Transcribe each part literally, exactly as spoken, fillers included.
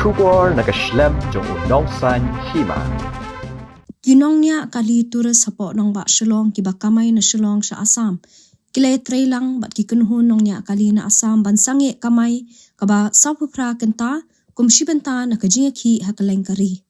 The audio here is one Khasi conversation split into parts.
Khubor na ka shlem jong u nongsaiñ hima. Ki nongñiah kali tourist hapoh nongbah Shillong kiba kamai na Shillong sha Assam ki la ïatrei lang bad ki kynhun nongñiah kali na Assam ban sangeh kamai kaba sawphew phra kynta kum shi bynta na ka jingïakhih ha kylleng ka ri.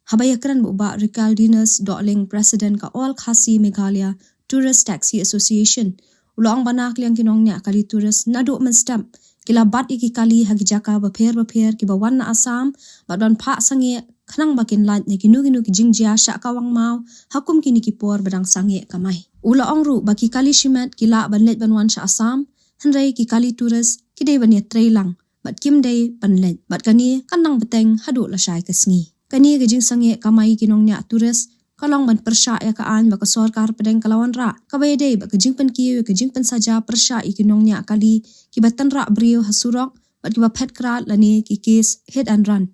Haba ïakren bad u Bah Rikaldinus Dohling, President ka All Khasi Meghalaya Tourist Taxi Association, u la ong ba na ka liang ki nongñiah kali tourist naduh mynstep ki la bat ïa ki kali ha ki jaka bapher bapher kiba wan na Assam bad ban phah sangeh khnang ba kin lait na kino kino ki jingjia sha ka wang maw ha kum kine ki por ba dang sangeh kamai. U la ong ruh ba ki kali shimet ki lah ban leit ban wan sha Assam, hynrei ki kali tourist ki dei ban ïatrei lang bad kim dei ban leit, bad kane kan nang bteng haduh lashai ka sngi. Kane ka jingsangeh kamai ki nongñiah tourist ka long ban pyrshah ïa ka aiñ ba ka sorkar pdeng ka la wanrah kaba ïadei bad ka jingpynkiew ïa ka jingpynsaja pyrshah ïa ki nongñiah kali kiba tynrah briew ha surok bad kiba phet krad lane ki kes hit and run.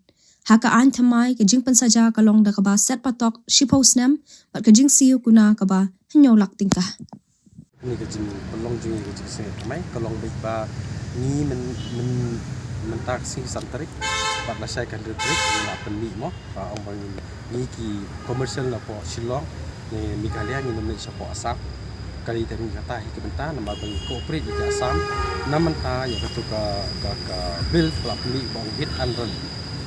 Ha ka aiñ thymmai ka jingpynsaja ka long da kaba set patok shiphew snem bad ka jingsiew kuna kaba hynñiew lak tyngka. Kane ka jingpynlong jong ngi ka jingsangeh kamai ka long beit ba ngi myn, myn, mynta ka sngi san tarik bad lashai ka hynriew tarik ngi la pynmih mo, ba ong ba ngi, ngi ki commercial na poh Shillong ne Meghalaya ngin ym leit sha poh Assam. Ka dei tang kata hi ka bynta namar ba ngi cooperate ïa ka Assam. Na mynta ïa kato ka, ka, ka bill ka la pynmih ba ong hit and run.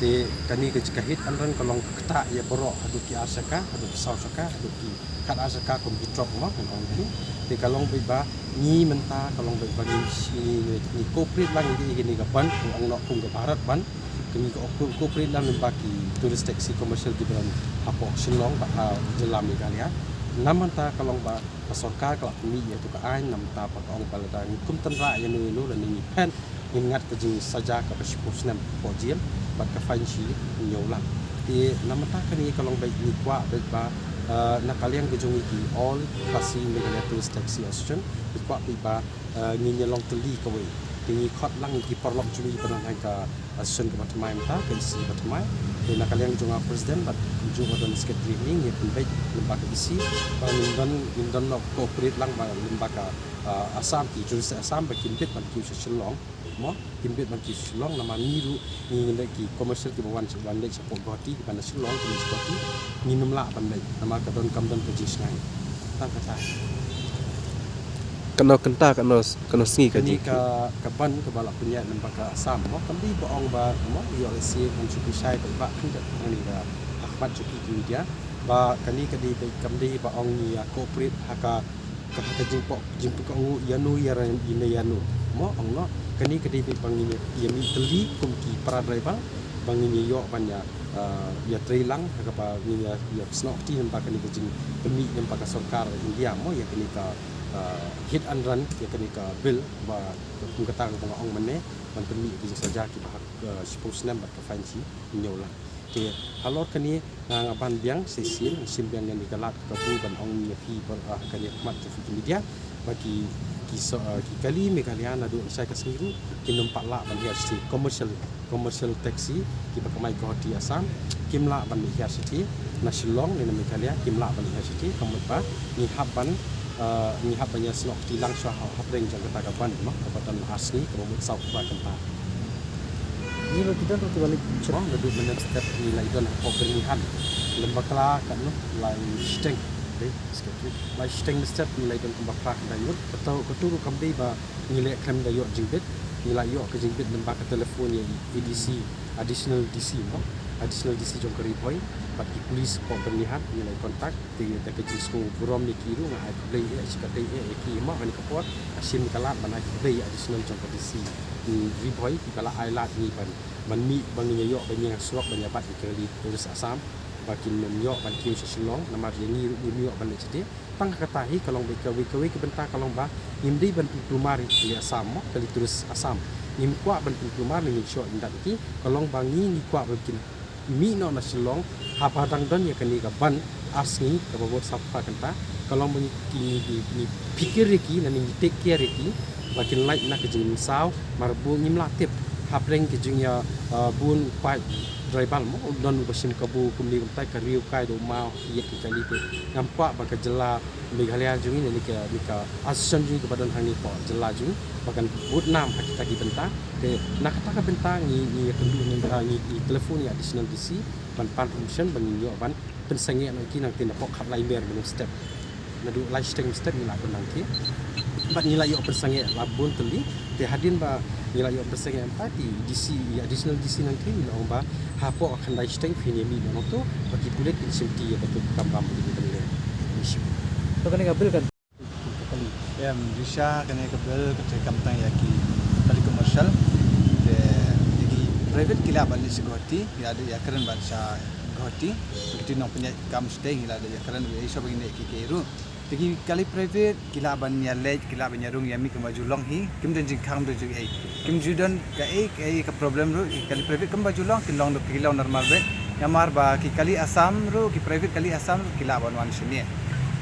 Te kane ka jaka hit and run ka long ka ktah ïa baroh haduh ki ar shaka, haduh ki saw shaka, haduh ki khat ar shaka kum ki truck mo, kan ong ki. Te ka long beit ba ngi mynta ka long beit ba ngi, ngi, ngi, ngi cooperate lang ïa kane ka bandh, ong noh kum ka Bharat Bandh. Ngi ko-, ko-, cooperate lang lyngba ki tourist taxi commercial kiba don hapoh Shillong bad ha jylla Meghalaya. Na mynta ka long ba ka sorkar ka la pynmih ïa kato ka aiñ, na mynta ba ka ong ba lada ngi kum tynrah ïano ïano lane ngi phet, ngin ngat ka jingsaja kaba shiphew snem hapoh jail bad ka fine shi hynñiew lak. Te na mynta kane ka long beit ngi kwah beit ba, eh, na ka liang ka jong ngi ki All Khasi Meghalaya Tourist Taxi Association ngi kwah beit ba, eh, ngin ïa long tylli kawei. Te ngi khot lang ïa ki paralok jong ngi ba don ha ka association kaba thymmai mynta, ka E C ba thymmai. Te na ka liang jong nga president bad kumjuh ba don secretary ngi, ngi pynbeit lyngba ka E C ba ngin don, ngin don noh cooperate lang ba lyngba ka, eh, Assam, ki tourist Assam ba kin bit ban kiew sha Shillong. Mo, kin bit ban kiew sha Shillong namar ngi ruh ngi, ngi leh ki commercial kiba wan, wan leit shapoh Guwahati, kiba na Shillong, kiba na Guwahati, ngin ym lah ban leit namar ka don, kam don ka jingshngaiñ. Tang kata. Kano kynta, kano, kano sngi ka jingkiew? Kane ka, ka bandh kaba la pynïaid lyngba ka Assam mo, kam dei ba ong ba mo ïoh lehse ban shu pynshai ba, ba khyndiat kane ka ha khmat jong ki media ba kane ka dei ba, kam dei ba ong ngi ïa cooperate ha ka, ka, ha ka jingpok, jingpynkohnguh ïano ïa ra ïa ne ïano. Mo, ong noh, kane ka dei beit ba ngin ïa mih tylli kum ki para driver ba ngin ïa ïoh ban ïa, ah, ïatrei lang ha kaba ngin ïa, ïa snoh kti lyngba kane ka jingpynmih lyngba ka sorkar India mo ïa kane ka, ah, hit and run, ïa kane ka bill ba kum kata kaba nga ong mynne ban pynmih ka jingsaja kiba ha, ah, shiphew snem bad ka fine shi hynñiew lak. Te halor kane nga, nga ban biang shisien, shim biang ïa kane ka lad kabu ban ong ïa phi ba, ah, kane khmat jong phi ki media ba ki, ki so, ah, ki kali Meghalaya naduh lashai ka sngi ruh kin ym pat lah ban hiar shatei, commercial, commercial taxi kiba kamai Guwahati Assam kim lah ban hiar shatei, na Shillong ne na Meghalaya kim lah ban hiar shatei, ka mut ba ngi hap ban, ah, ngi hap ban ïa snoh kti lang shuwa ha, hapdeng jong kata ka bandh mo, kaba don ar sngi, kaba mut saw kynta. Ngi ruh ki don ruh kiba leit shuwa, naduh mynne step ngi la ïa don hapoh Byrnihat lem bakla katno lai shiteng. Dei, skip tu. Lai shiteng step ngi la ïa don kumba phra khyndai ngut. Kato, kato ruh kam dei ba ngi leh khlem da ïoh jingbit. Ngi la ïoh ka jingbit lyngba ka telephone ïa A D C, Additional D C mo. Additional D C jong ka Ri Bhoi bad ki police hapoh Byrnihat ngi la ïa contact. Te da ka jingsngew burom ïa ki ruh nga ai khublei eh, shi katdei eh ïa ki mo, ha kane ka por nga shim ka lad ban ai khublei ïa Additional jong ka D C, mm, Ri Bhoi, kiba la ai lad ïa ngi ban, ban mih, ban ngin ïa ïoh ban ïeng ha surok ban ïa bat ïa ki kali tourist Assam ba kin ym ïoh ban kiew sha Shillong namar ïa ngi ruh ngim ïoh ban leit shatei. Tang kata hi ka long ba kawei kawei ka bynta ka long ba ngim dei ban pynkulmar ïa ki kali Assam mo, kali tourist Assam. Ngim kwah ban pynkulmar ne ngin shoh ïa ki, ka long ba ngi, ngi kwah ba kin mih noh na Shillong haba dang don ïa kane ka bandh ar sngi kaba bud saw phra kynta, ka long ba ngi, ngi, ngi, ngi phikir ïa ki lane ngi take care ïa ki ba kin lait na ka jingmynsaw, namar ba ngim lah tip hapdeng ka jingïa, ah, bun paid tribal mo, don uba shim kabu kumne kumtai, ka riew kai da u maw ïa ki kali te. Ngam kwah ba ka jylla Meghalaya jong ngi ne ka, ne ka association jong ngi kaba don hangne hapoh jylla jong ngi ba kan bud nam ha kita ki bynta. Te na kata ka bynta ngi, ngi ïakynduh ngi, ah, ngi, ngi telephone ïa additional D C ban pan permission ba ngin ïoh ban pynsangeh noh ïa ki nangta napoh khatlai mer mynstep. Naduh lai shiteng mynstep ngi la pynang ki. Bad ngi la ïoh pynsangeh la bun tylli. Te hadien ba ngi la ïoh pynsangeh mynta te D C, ïa additional D C nangta ngi la ong ba hapoh khyndai shiteng phin ïa mih noh nangta ba ki pulit kin shimti ïa katu ka kam ba ki pynlong. Issue. To kane ka bill kan. Em, Risha, kane ka bill ka treikam tang ïa ki kali commercial. Te ïa ki private ki lah ban leit sha Guwahati, ki lah da ïakren bad sha Guwahati. Ki tu nongpynïaid kam shatei ki lah da ïakren, ïa shuwa ba ngin ïa ki kei ruh. Te ki kali private ki lah ban ïaleit, ki lah ban ïarung ïa mih kumba ju long hi, kim don jingkhang, kim don jingei. Kim ju don kaei kaei ka problem ruh, ki kali private kumba ju long, ki long ruh, ki long normal beit. Namar ba ki kali Assam ruh, ki private kali Assam ruh ki lah ban wan shane.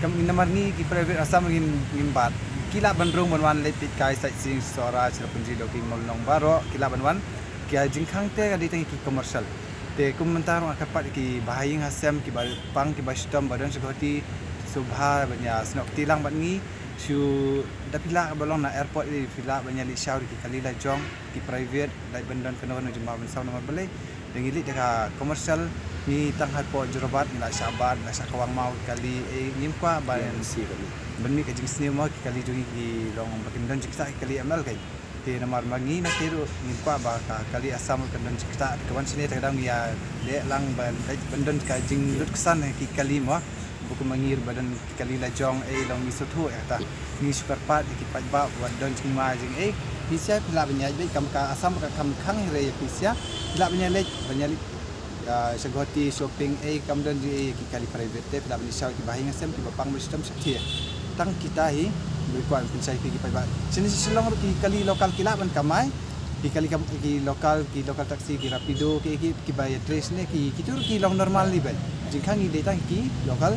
Kam, namar ngi ki private Assam ruh ngim, ngim bat. Ki lah ban rung ban wan leit peit kai sightseeing Sohra, Cherrapunji, Doki, Mawlynnong baroh, ki lah ban wan. Ki jingkhang te ka dei tang ki commercial. Te kum mynta ruh nga kyrpad ki bahaïing hasem, kiba pang, kiba shitom, ba don sha Guwahati, sngewbha ban ïa snoh kti lang bad ngi. Shu da phi lah ba long na airport, eh, phi lah ban ïa leit shaw da ki kali lajong, ki private, lait ban don kano kano jingma ban saw namar balei. Da ngi leit da ka commercial, ngi tang hapoh Jorabat, ngi la shah bat, la shah kawang maw ki kali, eh, ngim kwah ban, ban mih ka jingsniew mo, ki kali jong ngi ki long ba kin don jingktah ki kali M L kai. Te namar ma ngi na te ruh ngim kwah ba ka kali Assam ruh kan don jingktah, ka wan shane te ka dang ïa leh lang ban, ban don ka jinglut ksan ha ki kali mo. Ba kum ma ngi ruh ba don ki kali lajong, eh, long ngi sngewthuh ïa kata. Ngi shu kyrpad ïa ki paidbah ba don jingma jingei. Phi sha phi lah ban ïaid beit, kam ka Assam ka kam khang hi re ïa phi sha. Phi lah ban ïaleit, ban ïaleit, ah, sha Guwahati shopping, eh, kam don jingei ïa ki kali private te, phi lah ban ïa shaw ki bahaïing hasem kiba pang ba shitom sha khie. Tang kita hi, ngi kwah pynshai phi ki paidbah. Shane sha Shillong ruh ki kali local ki lah ban kamai. Ki kali kam, ki local, ki local taxi, ki Rapido, ki, ki, kiba ïa trei shane, ki, kitu ruh ki long normal hi beit. Jingkhang ngi dei tang ki local,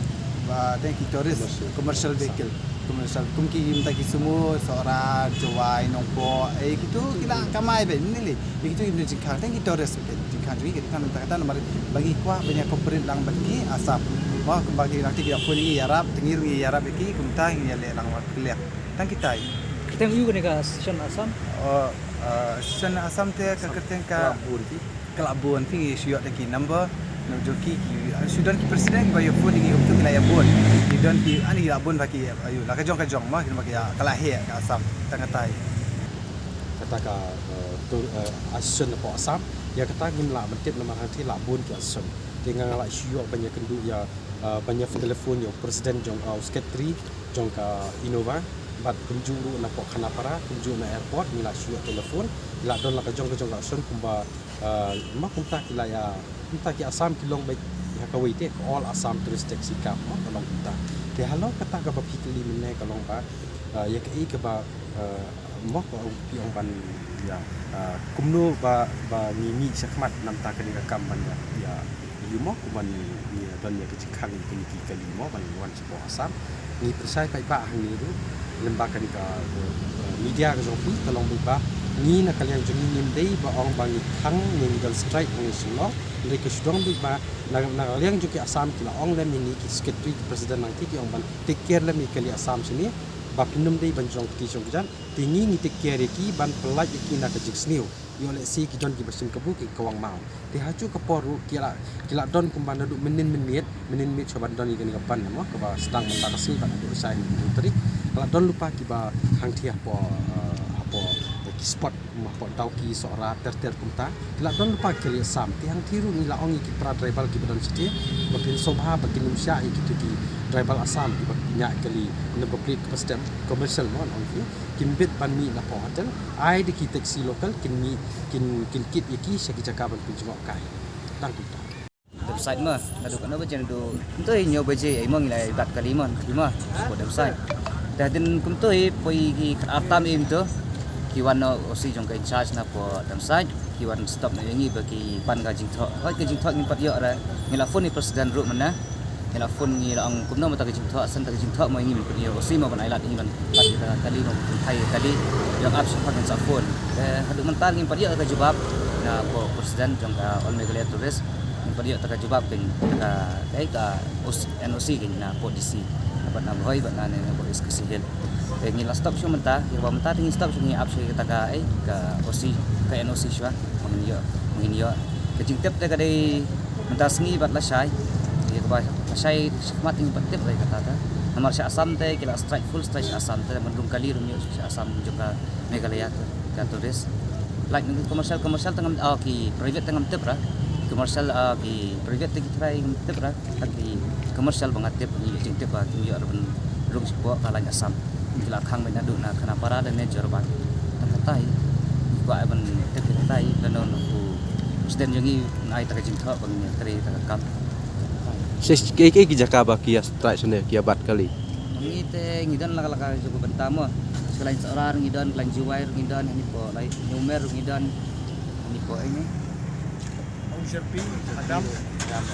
ba tang ki tourist, commercial vehicle. Commercial, kum ki mynta ki sumo, Sohra, Jowai, Nongpoh, eh, kitu ki la kamai beit, mynne lei. Ïa kitu ki mynta jingkhang, tang ki tourist beit, jingkhang jong ngi ka dei tang mynta kata namar ba ngi kwah ban ïa cooperate lang bad ki Assam. Mo kumba ki nangta ki ïa phone ngi ïarap, te ngi ruh ngi ïarap ïa ki, kumta ngi ïa leh lang bad ki leh. Tang kitai. Kita ngi ïa kane ka session Assam. Oh, ah, session Assam te ka kyrteng ka. Ka lah bun phi ngi shu ïoh da ki number. Nong jong ki ki, ah, shu don ki president ba ïa phone ïa ngi kumtu ngi la ïa bun. Ki don ki, ani la bun ba ki, ayu, la ka jong ka jong ma, ki ba ki, ah, ka la heh ka Assam. Tang katai. Kata ka, eh, tu, eh, session hapoh Assam. Ïa kata ngim lah ban tip namar hangtei la bun ki session. Te nga la shu ïoh ban ïa kynduh ïa, eh, ban ïa telephone ïa u president jong, eh, u secretary jong ka Innova. Bad kumjuh ruh napoh Khanapara, kumjuh na airport, ngi la shu ïa telephone. Ngi la don la ka jong ka jong ka session kumba, eh, ma kumta ki la ïa, kumta ki Assam ki long beit ha kawei te, ka All Assam Tourist Taxi Cab, ma ka long kumta. Te halor kata kaba phi kylli mynne ka long ba, eh, ïa kaei kaba, eh, mo ka ong phi ong ban ïa, eh, kumno ba, ba ngi mih shakhmat namar kane ka kam ban ïa, ïa, ïa mo kumban ïa don ïa ka jingkhang ïa kine ki kali mo ban wan shapoh Assam. Ngi pynshai paidbah hangne ruh lyngba kane ka, eh, media ka jong phi ka long beit ba ngi na ka liang jong ngi ngim dei ba ong ba ngi khang, ngi don strike hangne Shillong. Hynrei ka shu dong beit ba na, na ka liang jong ki Assam ki la ong lem ïa ngi ki secretary ki president nangta ki ong ban take care lem ïa ki kali Assam shane ba phin ym dei ban jong kti jong kjat. Te ngi ngi take care ïa ki ban pyllait ïa ki na ka jingsniew. Ïoh lehse ki don kiba shim kabu ki kawang maw. Te ha kajuh ka por ruh ki la, ki la don kumba naduh mynnin mynmiet, mynnin miet shuwa ban don ïa kane ka ban mo kaba sdang mynta ka sngi ban naduh shai hynriew tarik. Ka la don lypa kiba hangthie hapoh, eh, hapoh, eh, ki spot mo hapoh Dawki, Sohra, ter ter kumta. Ki la don lypa ki kali Assam. Te hangthie ruh ngi la ong ïa ki para driver kiba don shatei ba phin sngewbha ba kin ym shah ïa kito ki driver Assam kiba ñiah kali number plate kaba stem commercial mo, ong ki. Kim bit ban mih na pdeng hotel, ai da ki taxi local kin mih, kin, kin kit ïa ki sha ki jaka ban pynjngoh kai. Tang kumta. Dam site ma, naduh katno baje, naduh kumto hi hynñiew baje, ai mo ngi la bat kali mo, kali mo, hapoh dam site. Te hadien kumto hi poi ki khatar tam im to, ki wan noh O C jong ka in charge na hapoh dam site, ki wan stop noh ïa ngi ba ki pan ka jingthoh. Hooid ka jingthoh ngim pat ïoh re, ngi la phone ïa president ruh mynne. Ngi la phone ngi la ong kumno mynta ka jingthoh, san ta ka jingthoh mo ngi, mynta ka jingthoh mo ban ai lad ngi ban pat ïa ka kali mo ban phai ïa ka kali. Ïa ap sha phone, ngin sa phone. Eh, haduh mynta ngim pat ïoh ka jubab. Na pdeng president jong ka All Meghalaya Tourist, ngi pat ïoh ta ka jubab kane, ta ka, eh, ka O C, N O C kane na pdeng D C. Bad na Bhoi bad na ne na pdeng East Khasi Hills. Te ngi la stop shuh mynta, ïa kaba mynta te ngi stop shuh, ngi ap shuh ïa kata ka, eh, ka O C, ka N O C shuwa. Ba ngin ïoh, ba ngin ïoh. Ka jingtip te ka dei mynta sngi bad lashai. Ïa kaba lashai shakhmat te ngi pat tip ïa kata te. Namar sha Assam te ki la strike, full strike sha Assam te, mynta ruh kali ruh ïoh sha Assam jong ka Meghalaya te, ka tourist. Like, commercial, commercial te ngam, ah, ki private te ngam tip ra. Commercial, ah, ki private te ki trai ngam tip ra. Ki commercial ba nga tip, ngi jingtip ba ki ïoh ruh ban rung shapoh ka line Assam. Ki la khang beit naduh na Khanapara lane Jorabat. Tang katai. Ba ban tip katai, lano na u president jong ngi, nai ta ka jingthoh ba ngi trei ta ka kam. Sha ki, ki, ki jaka ba ki ïa strike shane, ki ïa bat kali? Ngi te ngi don la ka, la ka jaka bynta mo. Sha ka line Sohra ngi don, ka line Jowai ngi don, hani po, line Umroi ngi don, hani po ini. Aung Sherpi, Adam. Adam,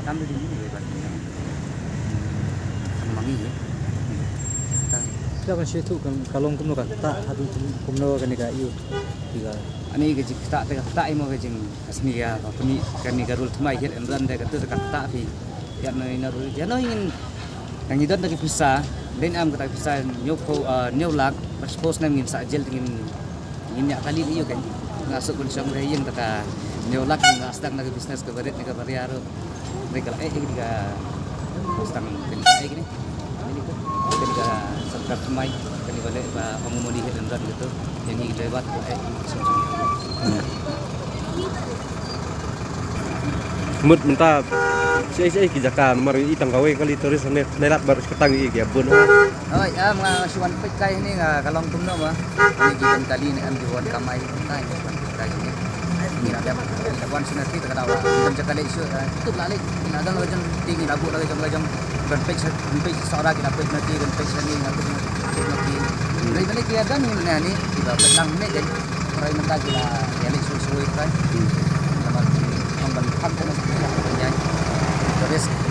Adam di sini, ya, bat. Kan mangi, ya. Tang. Kita kan situ kan, ka long kumno kan, ta, hadu kum-, kumno kan ka ïoh. Tiga. Ani ka jingktah, ka ktah imo ka jing Ka sngi ka, ka pynmih kane ka rule thymmai hiar and run te, katu te ka ktah phi. Ïa noi na rule, ïa noi ngin, ngi don ta ki pisa, dei em kata ki pisa hynñiew phew, ah, hynñiew lak, ba suppose ne ngin sah jail te ngin, ngin ïa kali ïa u kan. Nga suk ban shong re ïing ta ka hynñiew lak, nga sdang na ka business ka barit ne ka baria ruh. Re ka la eh, eh, ka sdang pynshai kine. Kane ka sorkar thymmai, kane ba leh ba ong modi hit and run katu. Ïa ngi ki driver, eh, sum sum. Mut mynta, shi, shi ki jaka namar i tang kawei kali tourist ne, ne lat baru seketang i ki abun. Oi, am nga shu wan peit kai ni nga ka long kumno ma. Ni ki ban kali ne am ki wan kamai. Nai, wan peit kai ni. Ni la dep, ni la wan shu na ti ta ka dawa. Ban jaka leh shu, eh, tutup la leh. Ni la dang la jong ti ni la bu la jong la jong. Ban peit sha, ban peit sha Sohra ki la peit na ti, ban peit sha ni la peit na, peit na ti. Ni la ki ada ni na ni, ki la peit lang ni kan. Rai mynta ki la, ki la leh shu shu kai. Namar ki ong ban kham ta na sha ban ïai. Tourist.